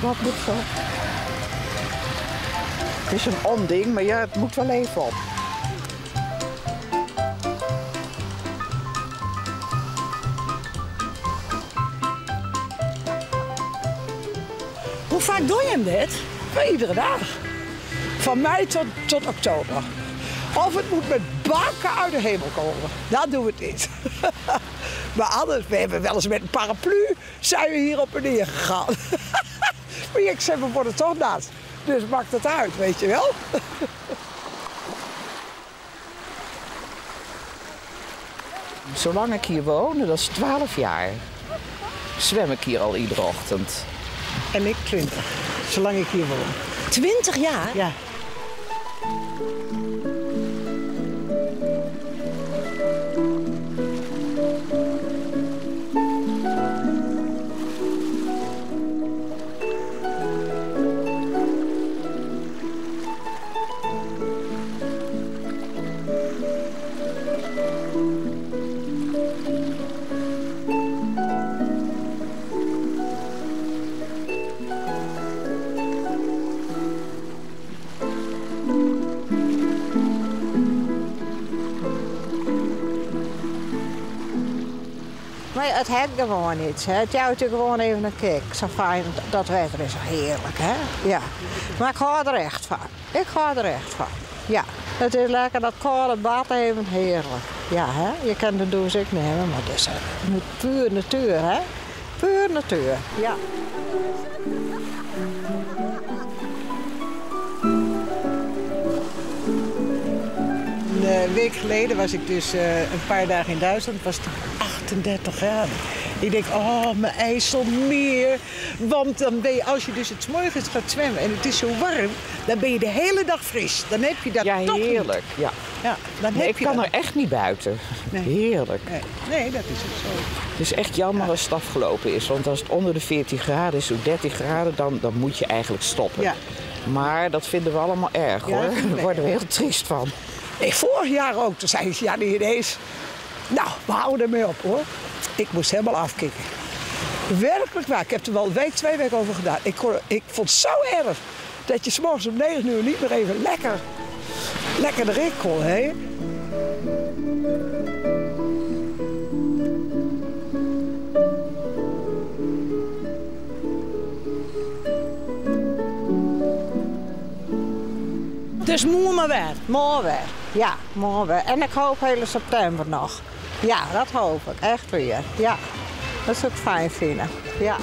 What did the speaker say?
Dat moet zo. Het is een onding, maar ja, het moet wel even op. Hoe faak dogge jim dit? Iedere dag. Van mei tot oktober. Of het moet met bakken uit de hemel komen. Dan doen we het niet. Maar anders, we hebben wel eens met een paraplu zijn we hier op en neer gegaan. Maar ik zeg, we worden toch nat. Dus maakt het uit, weet je wel. Zolang ik hier woon, en dat is 12 jaar, zwem ik hier al iedere ochtend. En ik 20, zolang ik hier woon. 20 jaar? Ja. Maar ja, het heeft gewoon iets. Hè. Het jouwt je gewoon even een kick. Zo fijn, dat wetter is heerlijk. Hè? Ja. Maar ik hou er echt van. Ik hou er echt van. Ja. Het is lekker dat koude bad even heerlijk. Ja, hè? Je kan de douche ook nemen, maar het is puur natuur, hè? Puur natuur, ja. Een week geleden was ik dus een paar dagen in Duitsland. Het was 38 graden. Ik denk, oh, mijn IJsselmeer. Want dan ben je, als je dus het 's morgens gaat zwemmen en het is zo warm, dan ben je de hele dag fris. Dan heb je dat Ja, toch niet. heerlijk. Ja. Ja, dan Nee, heb ik je kan dat. er echt niet buiten. Nee. Heerlijk. Nee. Nee, dat is ook zo. Het is echt jammer als het afgelopen is. Want als het onder de 14 graden is, of 13 graden, dan moet je eigenlijk stoppen. Ja. Maar dat vinden we allemaal erg, Ja, hoor. dat vinden we Daar worden we heel triest van. Ik, vorig jaar ook, toen zei ze, ja, niet ineens. Nou, we houden ermee op, hoor. Ik moest helemaal afkicken. Werkelijk waar, ik heb er wel een week, 2 weken over gedaan. Ik vond het zo erg dat je 's morgens om 9 uur niet meer even lekker erin kon, hè. Dus moe maar weer. Mooi weer, ja, mooi weer. En ik hoop hele september nog. Ja, dat hoop ik, echt weer. Ja, dat zou ik fijn vinden. Ja.